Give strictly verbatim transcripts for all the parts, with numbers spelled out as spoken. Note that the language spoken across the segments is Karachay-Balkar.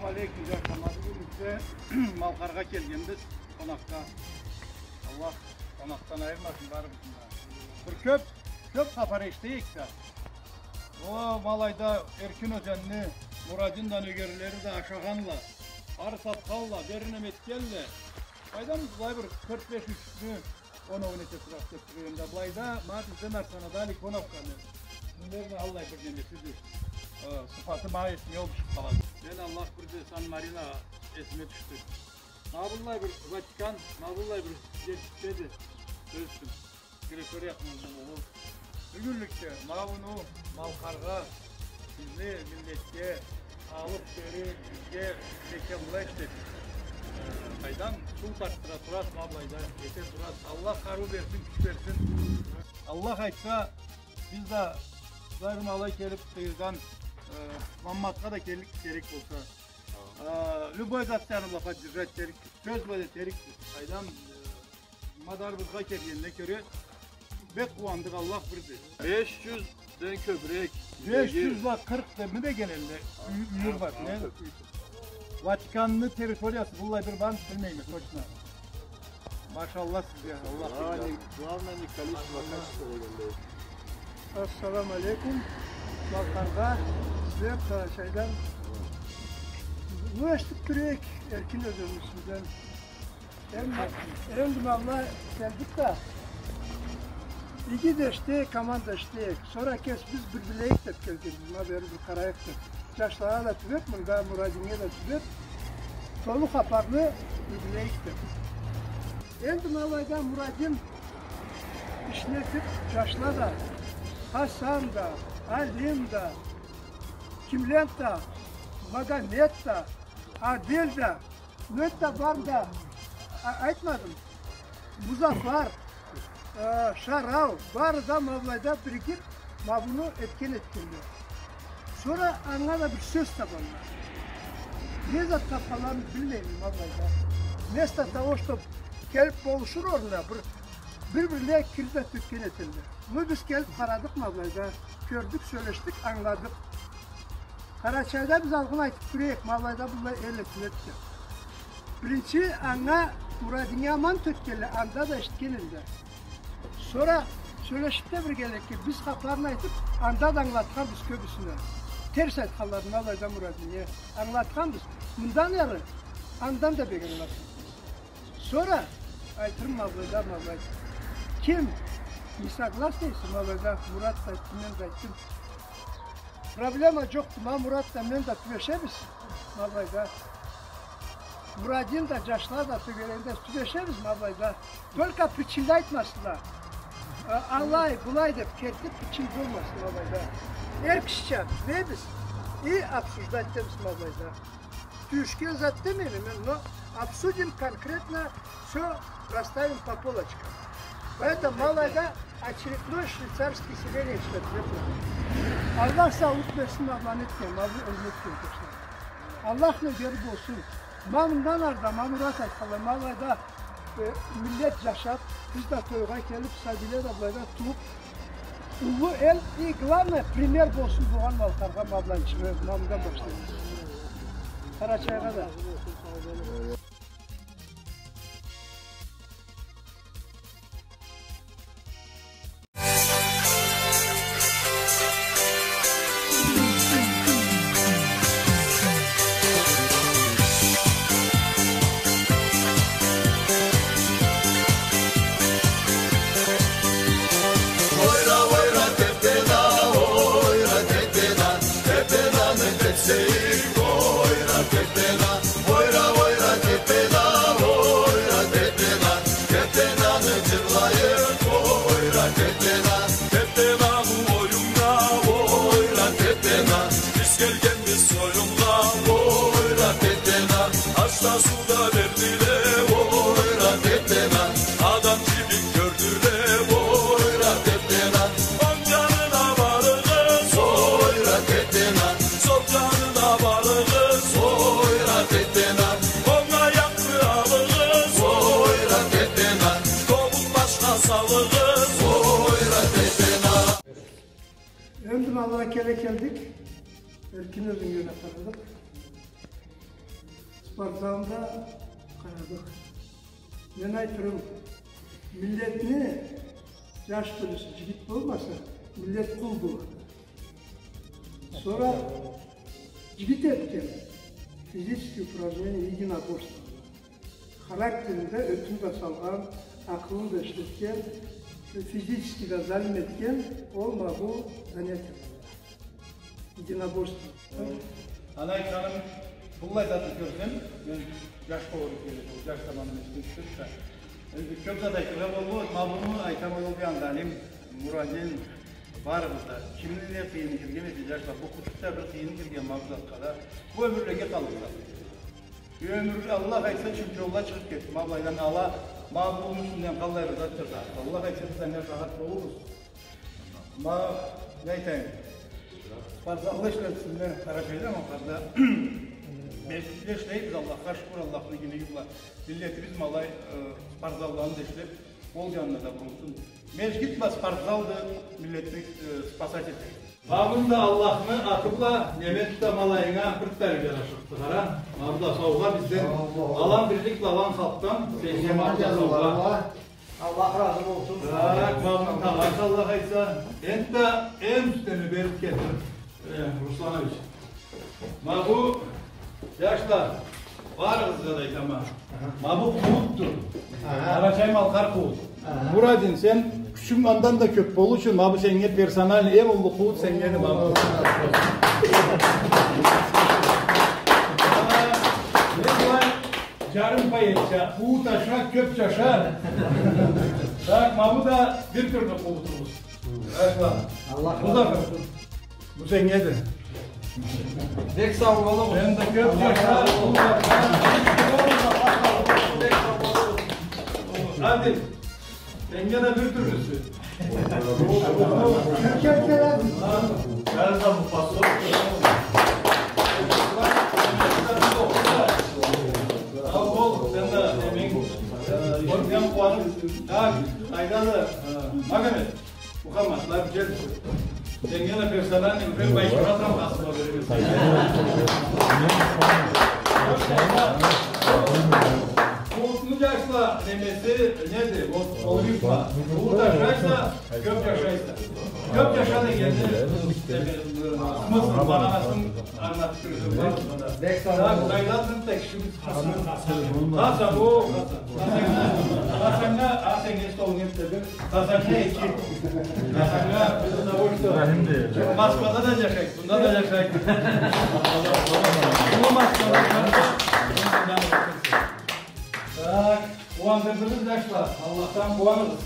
Алейкум, жакъ, аман. Бюгюн бизде Малкъаргъа келгенбиз къонакъгъа. Аллах къонакъдан айырмасын барыбызны да. Бир кёп, кёп хапар эшитейик да. О, ма алайда Эркин ёзенни Мурадин да нёгерлери да ашагъанла, ары сатханла, бери неме этгенле. Къайдам, былай бир тёрт-беш ючню он-он эте турады деп тургъанды. Былайда, ма, бизден ары санда Ликоновканы. Примерно аллай бир немеси, э, сыфаты ма эсиме ёлугъушуп къалады. Мен Аллах бирди, Сан-Марино эсиме тюшдю. Ма быллай бир Ватикан, ма быллай бир джерчикдеди. Сёз ючюн. Территория хакъында болур. Бюгюнлюкде ма муну Малкъаргъа, бизни миллетге алып бери, бизге мекямла ишлеп, э, къайдам, суу тартдыра турады, ма былайда эте турады. Аллах къарыу берсин, кюч берсин. Аллах айтса, биз да былай бир ма алай келип, къыйырдан, э, Мамматха да келлик керек болса. Э, любой зат янында поддержать этерик, сёз бла да этерик, къайдам, э, мадарыбызгъа келгенине кёре бек къууандыкъ, Аллах бирди. Беш джюзден кёбюрек. Беш джюз бла къыркъ демиди дегенле, ю-, юйюр бар, не? Ватиканны территориясы быллай бир бармы, билмейме точно. Машаллах сизге, Аллах. Главное, главное не количество, а качество болгъанды. Ассаламу алейкум. Малкъаргъа, сизге Къарачайдан. Бу эшитип тура эдик Эркин ёзенни юсюнден. Энди, энди ма былай келдик да, иги да эшитейик, аман да эшитейик. Сора кесибиз бир билейик деп келгенбиз, ма бери бир къарайыкъ деп. Джашлагъа да тюбеп, мында Мурадиннге да тюбеп, толу хапарны бир билейик деп. Энди ма былайда Мурадин ишни этип, джашла да, Хасан да, Алим да, Кимлент да, Магомет да, Адель да, Муэт да, барын да а-, айтмадым. Музафар, э, Шарау, бары да ма былайда биригип, ма муну этген этгенле. Сора анга да бир сёз табалла. Не зат тапханларын билмейме ма былайда. Вместо того, чтоб келип болушур орнуна, бир, бир-бирле кир да тёкген этелле. Муну биз келип къарадыкъ ма былайда, кёрдюк, сёлешдик, ангыладыкъ. Къарачайда биз алгъын айтып тура эдик, ма былайда быллай эл этиледи деп. Биринчи анга Мурадиннге аман тёкгенле, анда да эшитген элле. Сора сёлешип да бир келликге, биз хапарын айтып, анда да ангылатханбыз кёбюсюне. Терс айтханларын ма былайда Мурадиннге ангылатханбыз. Мындан ары андан да бек ангылатханбыз. Сора айтырым ма былайда, ма былай. Ким не согласный эсе, ма былайда, Мурат да айтды, мен да айтдым. Проблема джокъду, ма Мурат да, мен да тюбешебиз, ма былайда. Мурадин да, джашла да, тёгерегинде тюбешебиз, ма былайда. Только причинле айтмасынла. Э, алай, былай деп, керти причин болмасын, ма былайда. Эр кишича тюбейбиз и обсуждать этебиз, ма былайда. Тюйюшген зат демейме мен, но обсудим конкретно, всё расставим по полочкам. Поэтому ма былайда очередной швейцарский сиденье ишлетиледи. Аллах саулукъ берсин, ма былай этген, ма былай этген кесле. Аллах нёгери болсун. Ма мындан ары да, ма Мурат айтханлай, ма былайда э, миллет джашап, биз да тойгъа келип, сабийле да былайда тууп, уллу эл и, главное, пример болсун болгъан Малкъаргъа, ма былайчыгъы, ма мындан башлайбыз. Къарачайгъа да. Энди ма былай келе келдик. Эркин ёзеннге да къарадыкъ. Спортзалда къарадыкъ. Мен айтырым, миллетни джаш тёлюсю джигит болмаса, миллет къул болады. Сора джигит этген физический упражнения, единоборство. Характерин да, ётюн да салгъан, акъылын да ишлетген, физически да залим этген, ол ма бу занятие. Единоборство. Аны айтханым, быллай затны кёрсем, мен джаш болурум келеди, ол джаш заманым эсиме тюшеди да. Энди кёп зат айтыргъа боллукъ, ма муну айтама, ол бир анда Алим, Мурадин, барыгъыз да. Кимни не къыйыны кирген эсе, джашла, бу къучукъда бир къыйыны кирген ма бу затха да. Бу ёмюрлеге къалыр зат. Ёмюр, Аллах айтса, чемпионла чыгъып кетди. Ма былайдан ала, ма бу уллу ишинден къаллай бир зат чыгъар. Аллах айтса, биз анга шагъат болурбуз. Ма, не айтайым? Спортзалда ишлесинле, къарачайда, ма къарда. Межгитде ишлейбиз, Аллахха шукур, Аллахны игилиги бла. Миллетибиз ма алай, э, спортзалланы да ишлеп, ол джанына да бурулсун. Межгит бла спортзалды миллетни, э, спасать этеди. Ма бу да Аллахны аты бла, неме да, ма алайынга бир да джарашыкъды, къара. Ма бу да саугъа бизден, Алан бирлик бла Алан халкъдан, сеннге ма бу да саугъа. Аллах разы болсун. Так, ма муну тагъарса, Аллах айтса. Энтда эм юсюне берип кетдим, э, Русланович. Ма бу, джашла, барыгъызгъа да айтама. Ма бу къууутду. Аха. Къарачай-малкъар къууут. Аха. Мурадин, сен кючюнг андан да кёп болур ючюн, ма бу сеннге персональный, эм уллу къууут сеннге да ма бу. Мен былай джарым поэзия, къууут аша, кёп джаша. Так, ма бу да бир тюрлю къуутубуз. Джашла. Аллах разы болсун. Бу сеннге да. Бек сау болугъуз. Сен да кёп джаша. Бек сау болугъуз. Хады. Сеннге да бир тюрлюсю. Сау бол, сен да, эмин, э, кёрген къууанып. Так, къайдады, э, Магомед? Мухаммад, ла, джел. Сеннге да персональный, уже байшура тамгъасына беребиз. Къуутну, джашла, немеси неди? Вот, ол юйюртма. Къуут ашайса, кёп джашайса. Кёп джаша дегенни, э, смысл, магъанасын Англатып кёрсенг, бар. Бек сау бол. Хасан, о, Хасан. Хасаннга, Хасаннга, а, сеннге столну эт дедим. Хасаннга эки. Хасаннга, потому что Москвада да джашайды, мында да джашайды. Бу Москвада джашайды. Так, къууандырдыгъыз, джашла. Аллахдан къууаныгъыз.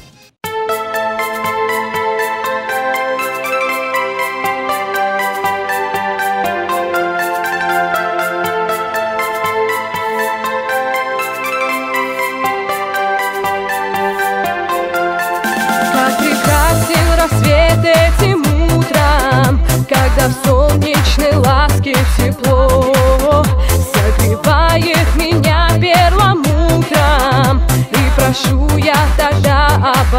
Как прекрасен рассвет этим утром, когда в солнечной ласке тепло согревает меня перламутром. И прошу я тогда об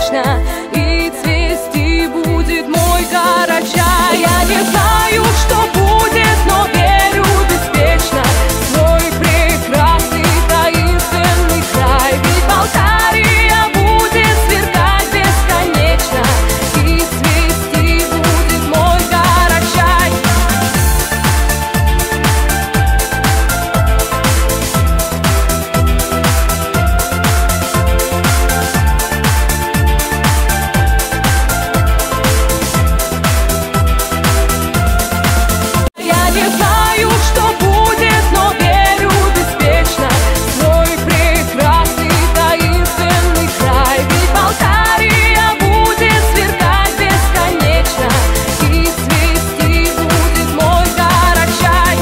И цвести будет мой Карачай. Я не знаю, что будет, но верю беспечно. Свой прекрасный, таинственный край. Ведь Балкария будет сверкать бесконечно. И цвести будет мой Карачай. Я не знаю, что будет, но верю беспечно. Свой прекрасный, таинственный край. Ведь Балкария будет сверкать бесконечно. И цвести будет мой Карачай.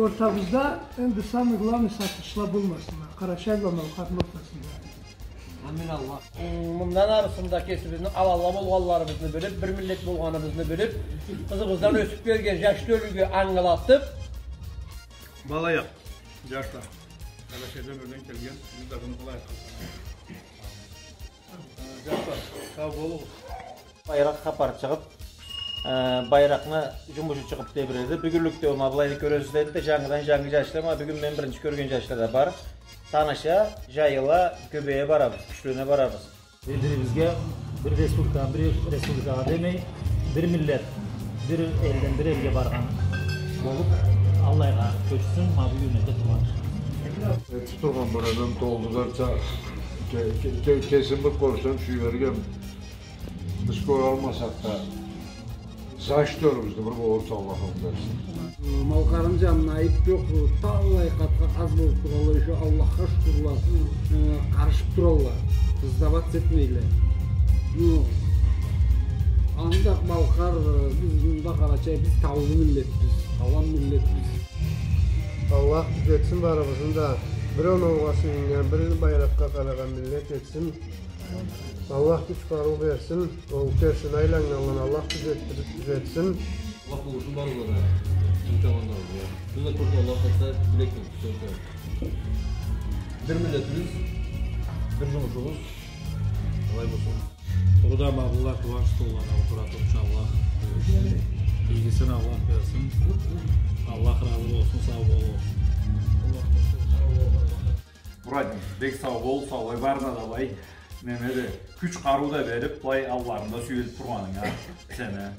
Ортабызда энди самый главный сатышла болмасынла Къарачай бла Малкъарны ортасында. Амин Аллах. Мындан арысында кесибизни аланла болгъанларыбызны билип, бир миллет болгъаныбызны билип, къызыбыздан ёсюп келген жаш тёлюге ангылатып. Балайыкъ, жашла. Къарачайдан ёрден келген, биз да муну былай айтайыкъ. Жашла, сау болугъуз. Байракъгъа хапар чыгъып, э, байракъны жумушу чыгъып тебиреди. Бюгюнлюкде ол ма былайда кёресиз деди да, жангыдан жангы жашла, ма бюгюн мен биринчи кёрген жашла да бар. Таныша, жайыла, кёбее барабыз, кючлене барабыз. Бир-бирибизге, бир республикадан бир республикагъа демей, бир миллет бир элден бир элге баргъан болуп, аллайгъа кёчсюн, ма бу юйюрнекде тургъан. Этип тургъан бир адам толду, ке-, ке-, ке-, кесим бир кёрсем, сюерге эдим. Биз кёралмасакъ да, жаш тёлюбюзню бир болурча Аллах онгун берсин. Малкъарны жанында айып жокъ, талай къатха аз болуп туралла, ещё Аллахха шукурла, э, къарышып туралла, сдаваться этмейле. Ну, анда Малкъар, э, биз мында Къарачай, биз таулу миллетбиз, алан миллетбиз. Аллах тюзетсин барыбызны да, бир оноугъа сюйюннген, бир байракъгъа къарагъан миллет этсин. Аллах кюч-къарыу берсин, ол терсине айланнганланы Аллах тюзетдирип, тюзетсин. Аллах болушун барыбызгъа да, тынч аландарыбыз, я. Биз да кёп Аллах айтса, билек болуп, тынч. Бир миллетибиз, бир жумушубуз, алай болсун. Къуру да ма быллай къууанч столлада олтура турурча Аллах. Ийгисин Аллах берсин. Аллах разы болсун, сау болугъуз. Мурадин, бек сау бол, саулай барына да алай. Неме да, кюч-къарыу да берип, былай алларында сюелип тургъанынга сени.